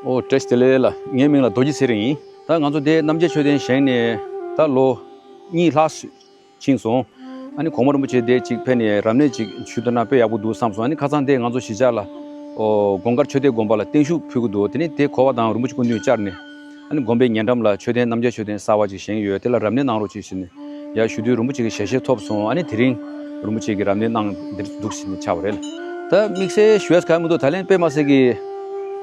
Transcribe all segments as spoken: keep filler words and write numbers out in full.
ཨོ་བཀྲ་ཤིས་བདེ་ལེགས་ལ། ངའི་མིང་ལ་རྡོ་རྗེ་ཚེ་རིང་ཡིན། ད་ང་ཚོ་འདི་རྣམ་རྒྱལ་མཆོད་རྟེན་བཞེངས་ནས་ད་ལོ་གཉིས་ལྷག་ཕྱིན་སོང་། ཨ་ནི་གོང་མ་རིན་པོ་ཆེ་འདི་གཅིག་ཕེབས་ནས་རབ་གནས་གཅིག་ཞུས་ཐུབ་ན་དཔེ་ཡག་པོ་འདུག་བསམ་སོང་། ཨ་ནི་ཁ་སང་འདི་ང་ཚོ་གཞིས་ཆགས་ལ་ཨོ་དགོང་དཀར་མཆོད་རྟེན་དགོན་པ་ལ་བརྟན་བཞུགས་ཕུལ་གི་འདུག་དེ་ནི་དེ་གོ་བ་དང་རིན་པོ་ཆེ་སྐུ་མདུན་བཅར་ནས་ཨ་ནི་དགོན་པའི་ཉེ་འགྲམ་ལ་མཆོད་རྟེན་རྣམ་རྒྱལ་མཆོད་རྟེན་གསར་པ་ཅིག་བཞེངས་ཡོད། དེ་ལ་རབ་གནས་གནང་རོགས་གྱིས་ཟེར་ནས་ཡར་ཞུ་དུས་རིན་པོ་ཆེ་གི་ཞལ་བཞེས་ཐོབ་སོང་། ཨ་ནི་དེ་རིང་རིན་པོ་ཆེ་གི་རབ་གནས་གནང་འདིར་འདུག་ཟེར་ནས་ཆགས་པ་རེད། ད་དམིགས་བསལ་ཞུ་ཡས་གང་མི་འདུག་ད་ལན་དཔེ་མ་སྲིད་ཀྱི་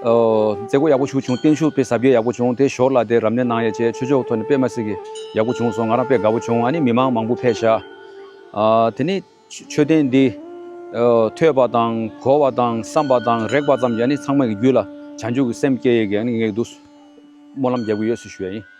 ཨོ་མཛད་སྒོ་ཡག་པོ་ཞིག་བྱུང་། བརྟན་བཞུགས་དཔེ་གཟབ་རྒྱས་ཡག་པོ་བྱུང་། དེ་ཞོར་ལ་དེ་རབ་གནས་གནང་ཡས་བྱས་ཆོས་ཕྱོགས་ཐོག་ནས་དཔེ་མ་སྲིད་ཀྱི་ཡག་པོ་བྱུང་སོང་། ང་རང་དཔེ་དགའ་པོ་བྱུང་། ཨ་ནི་མི་མང་མང་པོ་ཕེབས་ཤག་ཨ་དེ་ནི་མཆོད་རྟེན་འདི་ཨོ་ཐོས་པ་དང་གོ་བ་དང་བསམ་པ་དང་རེག་པ་ཙམ་གྱིས་ཨ་ནི་ཚང་མ་གི་རྒྱུད་ལ་བྱང་ཆུབ་ཀྱི་སེམས་སྐྱེ་ཡས་ཀྱི་ཨ་ནི་ངས་འདུག་སྨོན་ལམ་རྒྱག་གི་ཡོད་ཟེར་ཞུ་ཡས་ཡིན།